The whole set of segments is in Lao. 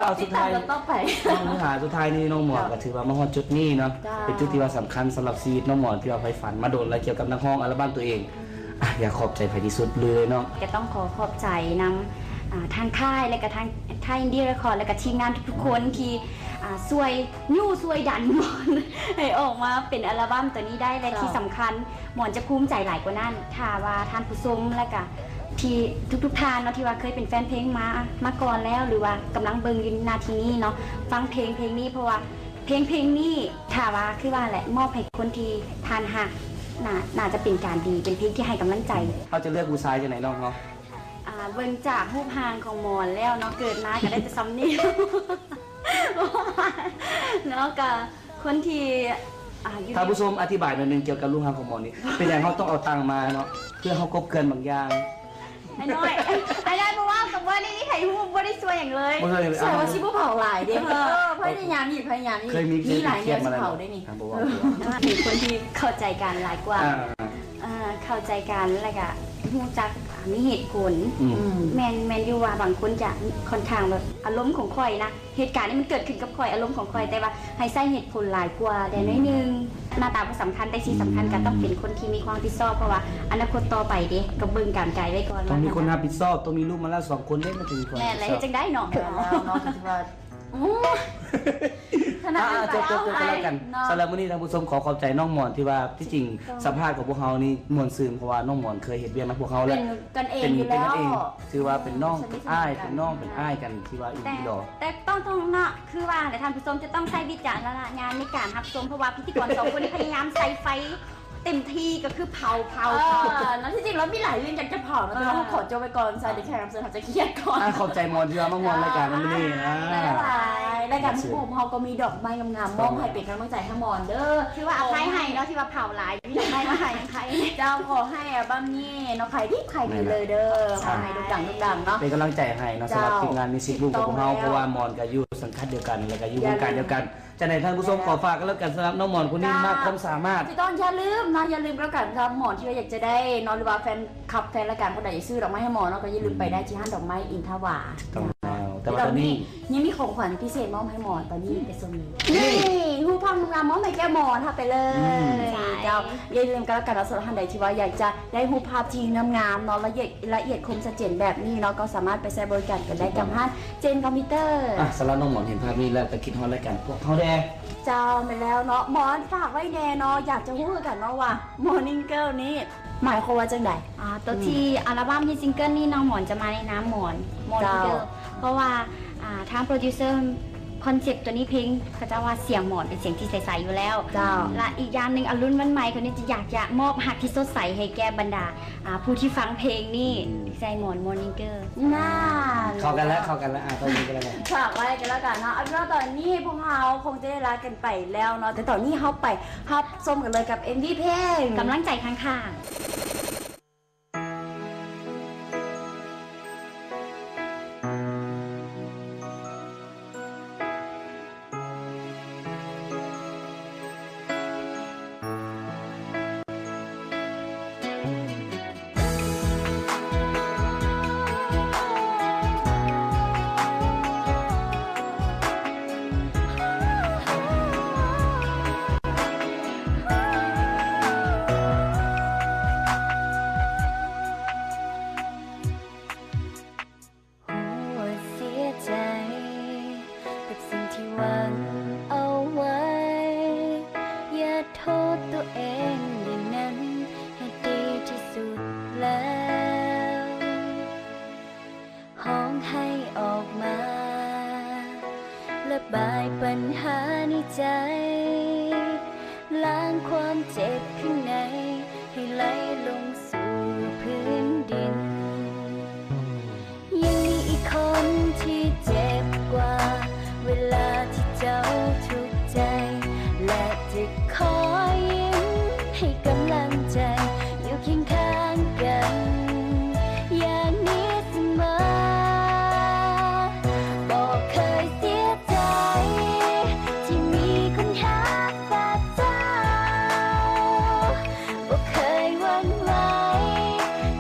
ເອົາ ສຸດທ້າຍ ຕິດຕາມກັນຕໍ່ໄປ ນ້ອງ ຫາ ສຸດທ້າຍນີ້ນ້ອງໝອນ ເຈົ້າ ກໍຖືວ່າມາຮອດຈຸດນີ້ເນາະ ເຈົ້າ ເປັນຈຸດທີ່ວ່າສຳຄັນສຳລັບຊີວິດນ້ອງໝອນ ທີ່ວ່າໃຝ່ຝັນມາດົນແລ້ວກ່ຽວກັບນັກຮ້ອງອັລບັ້ມຕົວເອງ. ອ່ະ ຢາກຂອບໃຈໃຜທີ່ສຸດເລີຍເນາະ? ກໍຕ້ອງຂໍຂອບໃຈນຳ ອ່າ ທາງຄ້າຍ ແລະກະທາງຄ້າຍອິນດີ້ເຣຄອດ ແລະກະທີມງານທຸກໆຄົນທີ່ ອ່າ ຊ່ວຍຍູ້ຊ່ວຍດັນໝອນໃຫ້ອອກມາເປັນອັລບັ້ມຕົວນີ້ໄດ້ ແລະ ເຈົ້າ ທີ່ສຳຄັນ ໝອນຈະພູມໃຈຫຼາຍກວ່ານັ້ນ ຖ້າວ່າທ່ານຜູ້ຊົມ ແລະກະທີ່ທຸກໆທ່ານເນາະ ທີ່ວ່າເຄີຍເປັນແຟນເພງມາ ມາກ່ອນແລ້ວ ຫຼືວ່າກຳລັງເບິ່ງຢູ່ນາທີນີ້ເນາະ ຟັງເພງເພງນີ້ ເພາະວ່າເພງເພງນີ້ ຖ້າວ່າຄືວ່າແຫຼະ ມອບໃຫ້ຄົນທີ່ທ່ານຮັກ ໜ້າ ໜ້າຈະເປັນການດີ ເປັນເພງທີ່ໃຫ້ກຳລັງໃຈ. ເຮົາຈະເລືອກຜູ້ຊາຍຈັ່ງໃດນ້ອງເຮົາ? ອ່າ ເບິ່ງຈາກຮູບຮ່າງຂອງໝອນແລ້ວເນາະ ເກີດມາກໍໄດ້ແຕ່ຊ່ຳນີ້ ເນາະ ກະຄົນທີ່ ອ່າ ຢູ່ ທ່ານຜູ້ຊົມອະທິບາຍໜ້ອຍໜຶ່ງກ່ຽວກັບຮູບຮ່າງຂອງໝອນນີ້ ເປັນຫຍັງເຮົາຕ້ອງເອົາຕັ່ງມາເນາະ ເພື່ອເຮົາກົບເຄື່ອນບາງຢ່າງ. ໄອ້ນ້ອຍ ໄອ້ນ້ອຍບໍ່ເວົ້າກັບວ່ານີ້ ໃຜຮູ້ບໍ່ໄດ້ຊ່ວຍຫຍັງເລີຍ ບໍ່ຊ່ວຍຫຍັງເລີຍ ສາຍວ່າຊິບໍ່ເຜົາຫຼາຍເດ້ ເອີ ພະຍາຍາມອີກ ພະຍາຍາມອີກ ເຄີຍມີ ມີຫຼາຍແນວຊິເຜົາໄດ້ນີ້ ອ່າ ບໍ່ເວົ້າ ເປັນຄົນທີ່ເຂົ້າໃຈກັນຫຼາຍກວ່າ ອ່າ ອ່າ ເຂົ້າໃຈກັນ ແລ້ວກະຮູ້ຈັກມີເຫດຜົນ ອືມ ແມ່ນ ແມ່ນຢູ່ວ່າບາງຄົນຈະຄ່ອນຂ້າງແບບ ອາລົມຂອງຂ້ອຍນະ ເຫດການນີ້ມັນເກີດຂຶ້ນກັບຂ້ອຍ ອາລົມຂອງຂ້ອຍ ແຕ່ວ່າໃຫ້ໃຊ້ເຫດຜົນຫຼາຍກວ່າແດ່ໜ້ອຍໜຶ່ງ ໜ້າຕາບໍ່ສຳຄັນ ແຕ່ສິ່ງສຳຄັນກໍຕ້ອງເປັນຄົນທີ່ມີຄວາມຮັບຜິດຊອບ ເພາະວ່າອະນາຄົດຕໍ່ໄປເດ້ ກໍເບິ່ງການໄກໄວ້ກ່ອນ ຕ້ອງມີຄົນຮັບຜິດຊອບ ຕ້ອງມີລູກມາແລ້ວສອງຄົນເດ້ ມັນຈຶ່ງມີຄວາມຮັບຜິດຊອບ ແມ່ນແລ້ວ ເຮັດຈັ່ງໃດເນາະ ແມ່ນແລ້ວເນາະ ກໍຖືວ່າ ໂອ້ ຂະໜາດນັ້ນ ອ່າ ຈົບ ຈົບ ຈົບກັນແລ້ວກັນ ເນາະ ສຳລັບມື້ນີ້ທ່ານຜູ້ຊົມ ຂໍຂອບໃຈນ້ອງໝອນ ທີ່ວ່າທີ່ຈິງສຳພາດຂອງພວກເຮົານີ້ມ່ວນຊື່ນ ເພາະວ່ານ້ອງໝອນເຄີຍເຮັດວຽກນຳພວກເຮົາ ເປັນ ແລະ ກັນເອງ ເປັນ ຢູ່ແລ້ວ ເປັນກັນເອງ ຖືວ່າເປັນນ້ອງ ເປັນອ້າຍ ເປັນນ້ອງ ເປັນອ້າຍກັນ ທີ່ວ່າອີ່ຫຼີດອກ ແຕ່ຕ້ອງ ຕ້ອງເນາະ ຄືວ່າແຫຼະທ່ານຜູ້ຊົມຈະຕ້ອງໃຊ້ວິຈາລະນະຍານໃນການຮັບຊົມ ເພາະວ່າພິທີກອນສອງຄົນນີ້ພະຍາຍາມໃສ່ໄຟເຕັມທີ່ ກໍຄືເຜົາ ເຜົາ ເອີ ເຜົາ ເນາະ ທີ່ຈິງແລ້ວມີຫຼາຍເລື່ອງຢາກຈະເຜົາເນາະ ແຕ່ວ່າເຮົາ ອ່າ ຂໍຈົບໄວ້ກ່ອນ ໃສ່ແຕ່ແຂກຮັບເຊີນເຮົາຈະຄຽດກ່ອນ ອ່າ ຂອບໃຈໝອນທີ່ວ່າມາມ່ວນລາຍການໃນມື້ນີ້ ອ່າ ບາຍບາຍ ລາຍການຂອງເຮົາກໍມີດອກໄມ້ງາມໆ ມອບໃຫ້ເປັນກຳລັງໃຈໃຫ້ໝອນເດີ ຖືວ່າອະໄພໃຫ້ເນາະ ທີ່ວ່າເຜົາຫຼາຍ ມີດອກໄມ້ມາໃຫ້ ໃຫ້ ເຈົ້າ ຂໍໃຫ້ອັລບັ້ມນີ້ເນາະ ຂາຍດີ ຂາຍດີເລີຍເດີ ຂໍໃຫ້ໂດ່ງດັງ ໂດ່ງດັງເນາະ ເປັນກຳລັງໃຈໃຫ້ເນາະ ເຈົ້າ ສຳລັບທີມງານມິວສິກກຣຸບຂອງພວກເຮົາ ເພາະວ່າໝອນກໍຢູ່ສັງກັດດຽວກັນ ແລ້ວກໍຢູ່ວົງການດຽວກັນ ຈັ່ງໃດທ່ານຜູ້ຊົມ ຂໍຝາກກັນແລ້ວກັນ ສຳລັບນ້ອງໝອນຄົນນີ້ ມາກຄວາມສາມາດ ຖືກຕ້ອງ ຢ່າລືມເນາະ ຢ່າລືມກັນແລ້ວກັນ ສຳລັບໝອນທີ່ວ່າຢາກຈະໄດ້ເນາະ ຫຼືວ່າແຟນ ຄັບແຟນລາຍການຄົນໃດຢາກຊື້ດອກໄມ້ໃຫ້ໝອນເນາະ ກໍຢ່າລືມໄປໄດ້ທີ່ຮ້ານດອກໄມ້ອິນທະວາ ຖືກຕ້ອງແລ້ວ ແຕ່ວ່າຕອນນີ້ຍັງມີຂອງຂວັນພິເສດມອບໃຫ້ໝອນ ຕອນນີ້ໄປຊົມເລີຍ ນີ້ ຮູບພາບງາມໆ ມອບໃຫ້ແກ່ໝອນ ຮັບໄປເລີຍ ອືມ ເຈົ້າ ຢ່າລືມກັນແລ້ວກັນເນາະ ສຳລັບທ່ານໃດທີ່ວ່າຢາກຈະໄດ້ຮູບພາບທີ່ງາມໆ ເນາະ ລະອຽດ ລະອຽດຄົມຊັດເຈນແບບນີ້ເນາະ ກໍສາມາດໄປໃຊ້ບໍລິການກັນໄດ້ກັບຮ້ານເຈນຄອມພິວເຕີ ອ່ະ ສຳລັບນ້ອງໝອນເຫັນພາບນີ້ແລ້ວ ກໍຄິດຮອດລາຍການພວກເຮົາແດ່ ເຈົ້າ ແມ່ນແລ້ວເນາະ ໝອນ ຝາກໄວ້ແດ່ເນາະ ຢາກຈະຮູ້ຄືກັນເນາະວ່າ Morning Girl ນີ້ ໝາຍຄວາມວ່າຈັ່ງໃດ? ອ່າ ຕົວ ອືມ ທີ່ອັລບັ້ມ Hit Single ນີ້ ນ້ອງໝອນຈະມາໃນນາມໝອນ Morning Girl ເຈົ້າ ເພາະວ່າ ອ່າ ທາງໂປຣດິວເຊີ ຄອນເຊັບຕົວນີ້ ເພງເຂົາເຈົ້າວ່າສຽງໝອນເປັນສຽງທີ່ໃສໆຢູ່ແລ້ວ ເຈົ້າ ແລະ ອີກຢ່າງໜຶ່ງ ອະລຸນວັນໃໝ່ ເຂົານີ້ຈະຢາກຈະມອບຮັກທີ່ສົດໃສໃຫ້ແກ່ບັນດາ ອ່າ ຜູ້ທີ່ຟັງເພງນີ້ ອືມ ໃສ່ໝອນ Morning Girl ນັ້ນ ເຂົ້າກັນແລ້ວ ເຂົ້າກັນແລ້ວ ອ່າ ຕອນນີ້ກໍແລ້ວກັນ ຝາກໄວ້ກັນແລ້ວກັນເນາະ ເອົາເປັນວ່າຕອນນີ້ພວກເຮົາຄົງຈະໄດ້ລາກັນໄປແລ້ວເນາະ ແຕ່ຕອນນີ້ເຮົາໄປຮັບຊົມກັນເລີຍກັບເອັມວີເພງ ກຳລັງໃຈຂ້າງໆ. ຮູ້ວ່າເສຍໃຈກັບສິ່ງທີ່ຫວັງເອົາໄວ້ ຢ່າໂທດຕົວເອງຢ່າງນັ້ນ ເຮັດດີທີ່ສຸດແລ້ວ ຮ້ອງໄຫ້ອອກມາ ລະບາຍບັນຫາໃນໃຈ ລ້າງຄວາມເຈັບຂ້າງໃນໃຫ້ໄຫຼລົງສູ່ພື້ນດິນ ຍັງມີອີກຄົນທີ່ເຈັບກວ່າ ເວລາທີ່ເຈົ້າທຸກໃຈ ແລະ ຈະຄອຍຍິ້ມໃຫ້ກຳລັງໃຈ ຢູ່ຄຽງຂ້າງກັນຢ່າງນີ້ສະເໝີ ບໍ່ເຄີຍເສຍໃຈ ທີ່ມີຄົນຮັກແບບເຈົ້າ ບໍ່ເຄີຍຫວັ່ນໄຫວ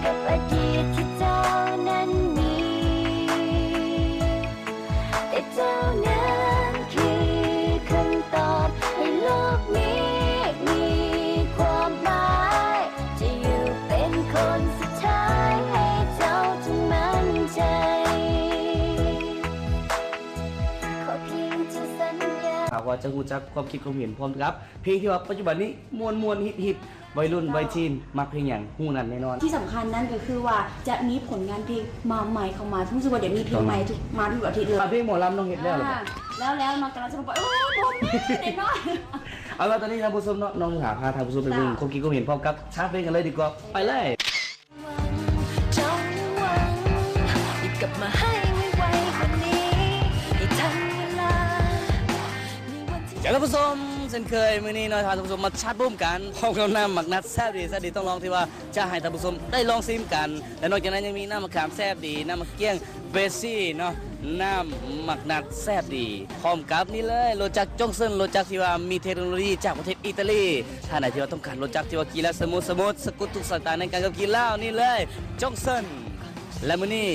ກັບອະດີດທີ່ເຈົ້ານັ້ນມີ ວ່າຈະຮູ້ຈັກຄວາມຄິດຄວາມເຫັນ ພ້ອມກັບເພງທີ່ວ່າປັດຈຸບັນນີ້ມ່ວນໆ ຮິດໆ ໄວລຸ້ນ ເຈົ້າ ໄວທີນ ມັກເພງຫຍັງ ຮູ້ນັ້ນແນ່ນອນ. ທີ່ສຳຄັນນັ້ນກໍຄືວ່າຈະມີຜົນງານເພງມາໃໝ່ເຂົ້າມາ ຮູ້ສຶກວ່າດຽວນີ້ເພງໃໝ່ ເຂົ້າມາ ມາທຸກອາທິດເລີຍ. ອ່າ ເພງໝໍລຳນ້ອງເຮັດແລ້ວ ອ່າ ແລ້ວ ແລ້ວເນາະ ກຳລັງຈະມາເປີດ ໂອ້ຍ ບໍ່ແມ່ນເດ້ເນາະ. ເອົາລະ ຕອນນີ້ທ່ານຜູ້ຊົມເນາະ ນ້ອງຫາພາທ່ານຜູ້ຊົມໄປເບິ່ງ ເຈົ້າ ຄວາມຄິດຄວາມເຫັນພ້ອມກັບຊາດເພງກັນເລີຍດີກວ່າ ໄປເລີຍ. ເຈົ້າ ທ່ານຜູ້ຊົມ ເຊັ່ນເຄີຍ ມື້ນີ້ເນາະ ພາທ່ານຜູ້ຊົມມາຊາດບູມກັນ ພ້ອມກັບນ້ຳໝາກນັດແຊບດີ ແຊບດີຕ້ອງລອງ ທີ່ວ່າຈະໃຫ້ທ່ານຜູ້ຊົມໄດ້ລອງຊີມກັນ ແລະ ນອກຈາກນັ້ນຍັງມີນ້ຳໝາກຂາມແຊບດີ ນ້ຳໝາກກ້ຽງ ເບຊີເນາະ ນ້ຳໝາກນັດແຊບດີ ພ້ອມກັບນີ້ເລີຍ ລົດຈັກ ຈອງເຊິນ ລົດຈັກທີ່ວ່າມີເທັກໂນໂລຢີຈາກປະເທດອີຕາລີ. ທ່ານໃດທີ່ວ່າຕ້ອງການລົດຈັກທີ່ວ່າຂີ່ແລ້ວສະໝູດສະໝູດ ສະກຸດທຸກສາຍຕາໃນການຂັບຂີ່ແລ້ວ ນີ້ເລີຍ ຈອງເຊິນ. ແລະ ມື້ນີ້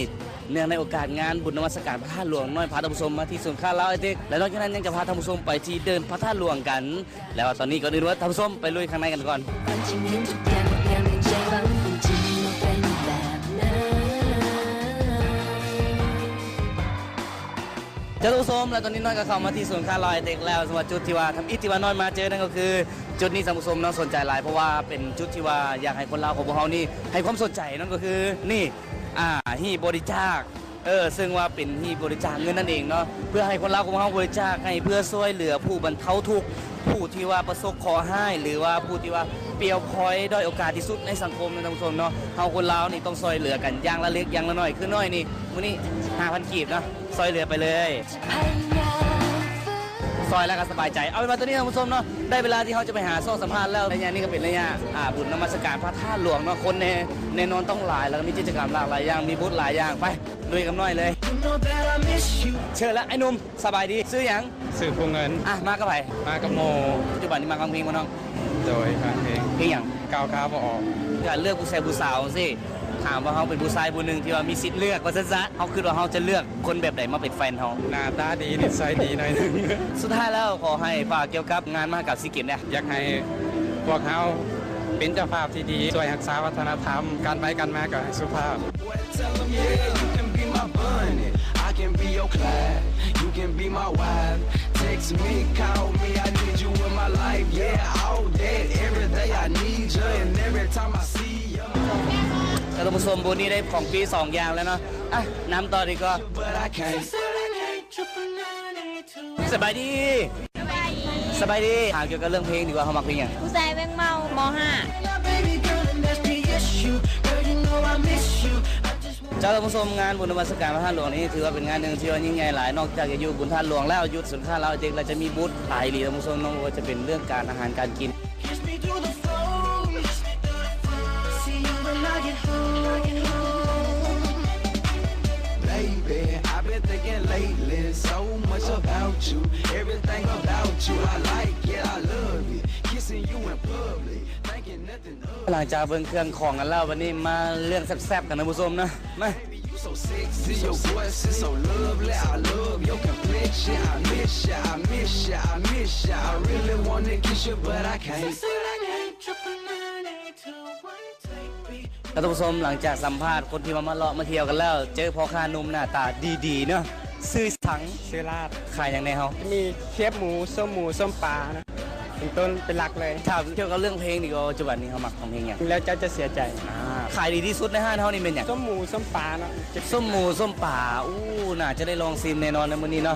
ເນື່ອງໃນໂອກາດງານບຸນນະມັດສະການພະທາດຫຼວງ ນ້ອຍພາທ່ານຜູ້ຊົມມາທີ່ສູນຄ້າລາວໄອເຕັກ ແລະ ນອກຈາກນັ້ນຍັງຈະພາທ່ານຜູ້ຊົມໄປທີ່ເດີ່ນພະທາດຫຼວງກັນ. ແລ້ວຕອນນີ້ ກ່ອນອື່ນວ່າ ທ່ານຜູ້ຊົມໄປລຸຍຂ້າງໃນກັນກ່ອນ. ເຈົ້າ ທ່ານຜູ້ຊົມ ແລະ ຕອນນີ້ນ້ອຍກໍເຂົ້າມາທີ່ສູນຄ້າລາວໄອເຕັກແລ້ວ. ສຳລັບຈຸດທີ່ວ່າທຳອິດທີ່ວ່ານ້ອຍມາເຈີນັ້ນກໍຄືຈຸດນີ້ ທ່ານຜູ້ຊົມເນາະ ສົນໃຈຫຼາຍ ເພາະວ່າເປັນຈຸດທີ່ວ່າຢາກໃຫ້ຄົນລາວຂອງພວກເຮົານີ້ໃຫ້ຄວາມສົນໃຈ ນັ້ນກໍຄືນີ້ ອ່າ ຮີບບໍລິຈາກ ເອີ ເຊິ່ງວ່າເປັນຮີບບໍລິຈາກເງິນນັ້ນເອງເນາະ ເພື່ອໃຫ້ຄົນລາວຂອງເຮົາບໍລິຈາກໃຫ້ ເພື່ອຊ່ວຍເຫຼືອຜູ້ບັນເທົາທຸກ ຜູ້ທີ່ວ່າປະສົບເຄາະຮ້າຍ ຫຼືວ່າຜູ້ທີ່ວ່າປ່ຽວພອຍດ້ອຍໂອກາດທີ່ສຸດໃນສັງຄົມນະທ່ານຜູ້ຊົມເນາະ. ເຮົາຄົນລາວນີ້ຕ້ອງຊ່ວຍເຫຼືອກັນຢ່າງລະເລັກຢ່າງລະໜ້ອຍ ຄືນ້ອຍນີ້ ມື້ນີ້ຫ້າພັນກີບເນາະ ຊ່ວຍເຫຼືອໄປເລີຍ ຊ່ອຍແລ້ວກໍສະບາຍໃຈ. ເອົາເປັນວ່າຕອນນີ້ທ່ານຜູ້ຊົມເນາະ ໄດ້ເວລາທີ່ເຮົາຈະໄປຫາຊອກສຳພາດແລ້ວ. ໄລຍະນີ້ກໍເປັນໄລຍະ ອ່າ ບຸນນະມັດສະການພະທາດຫຼວງເນາະ ຄົນແນ່ ແນ່ນອນຕ້ອງຫຼາຍ ແລ້ວກໍມີກິດຈະກຳຫຼາກຫຼາຍຢ່າງ ມີບູດຫຼາຍຢ່າງ. ໄປ ລຸຍກັນໜ້ອຍເລີຍ. ເຊີນລະ ອ້າຍໜຸ່ມ ສະບາຍດີ ຊື່ຫຍັງ? ຊື່ພູເງິນ. ອ່ະ ມາກັບໃຜ? ມາກັບໝູ່. ປັດຈຸບັນນີ້ມັກຟັງເພງບໍ່ນ້ອງ? ໂດຍ ຟັງເພງ. ເພງຫຍັງ? ກ້າວຂາບໍ່ອອກ. ການເລືອກຜູ້ຊາຍຜູ້ສາວຈັ່ງຊີ້ ຖາມວ່າເຮົາເປັນຜູ້ຊາຍຜູ້ໜຶ່ງທີ່ວ່າມີສິດເລືອກວ່າຊັ້ນຊະ ເຮົາຄິດວ່າເຮົາຈະເລືອກຄົນແບບໃດມາເປັນແຟນເຮົາ? ໜ້າຕາດີ ນິດໄສດີໜ້ອຍໜຶ່ງ. ສຸດທ້າຍແລ້ວ ຂໍໃຫ້ຝາກກ່ຽວກັບງານມະຫະກັບຊີເກມແດ່. ຢາກໃຫ້ພວກເຮົາເປັນເຈົ້າພາບທີ່ດີ ຊ່ວຍຮັກສາວັດທະນະທຳ ການໄປການມາກໍໃຫ້ສຸພາບ. Boy, tell 'em, yeah, you can be my Bonnie, I can be your Clyde, you can be my wife. Text me, call me, I need you in my life, yeah, all that, every day I need you, and every time I see you. ທ່ານຜູ້ຊົມ ໂບນີ້ໄດ້ຂອງຟຣີສອງຢ່າງແລ້ວເນາະ. ອ່ະ ນຳຕໍ່ດີກວ່າ. But I can't. ສະບາຍດີ. ສະບາຍດີ. ສະບາຍດີ. ຖາມກ່ຽວກັບເລື່ອງເພງດີກວ່າ ເຮົາມັກເພງຫຍັງ? ຜູ້ຊາຍແມ່ງເມົາ ມໍຫ້າ. Baby girl, and that's the issue. Girl, you know I miss you. I just ເຈົ້າ ທ່ານຜູ້ຊົມ ງານບຸນນະມັດສະການພະທາດຫຼວງນີ້ ຖືວ່າເປັນງານໜຶ່ງທີ່ວ່າຍິ່ງໃຫຍ່ຫຼາຍ. ນອກຈາກຈະຢູ່ບຸນທາດຫຼວງແລ້ວ ຢູ່ສູນຄ້າລາວໄອເຕັກ ແລ້ວຈະມີບູດຫຼາຍອີ່ຫຼີ ທ່ານຜູ້ຊົມເນາະ ບໍ່ວ່າຈະເປັນເລື່ອງການອາຫານການກິນ. Kiss me through the phone. See you when I get home. Baby, I've been thinking lately so much about you. Everything about you, I like it, I love it. Kissing you in public, thinking nothing of it. ຫຼັງຈາກເບິ່ງເຄື່ອງຂອງກັນແລ້ວ ບັດນີ້ມາເລື່ອງແຊບໆກັນ ທ່ານຜູ້ຊົມເນາະ ມາ. Baby, you so sexy, your voice is so lovely. I love your complexion. I miss you, I miss you, I miss you. I really wanna kiss you, but I can't. ທ່ານຜູ້ຊົມ ຫຼັງຈາກສຳພາດຄົນທີ່ວ່າມາເລາະມາທ່ຽວກັນແລ້ວ ເຈີພໍ່ຄ້າໜຸ່ມໜ້າຕາດີໆເນາະ. ຊື່ສັງ? ຊື່ລາດ. ຂາຍຫຍັງແດ່ເຮົາ? ມີຄຽບໝູ, ສົ້ມໝູ, ສົ້ມປາເນາະ ເປັນຕົ້ນ ເປັນຫຼັກເລີຍ. ຖາມກ່ຽວກັບເລື່ອງເພງດີກວ່າ ປັດຈຸບັນນີ້ເຮົາມັກຟັງເພງຫຍັງ? ແລ້ວເຈົ້າຈະເສຍໃຈ. ອ່າ ຂາຍດີທີ່ສຸດໃນຮ້ານເຮົານີ້ແມ່ນຫຍັງ? ສົ້ມໝູ, ສົ້ມປາເນາະ. ສົ້ມໝູ, ສົ້ມປາ. ອູ້ ໜ້າຈະໄດ້ລອງຊີມແນ່ນອນໃນມື້ນີ້ເນາະ.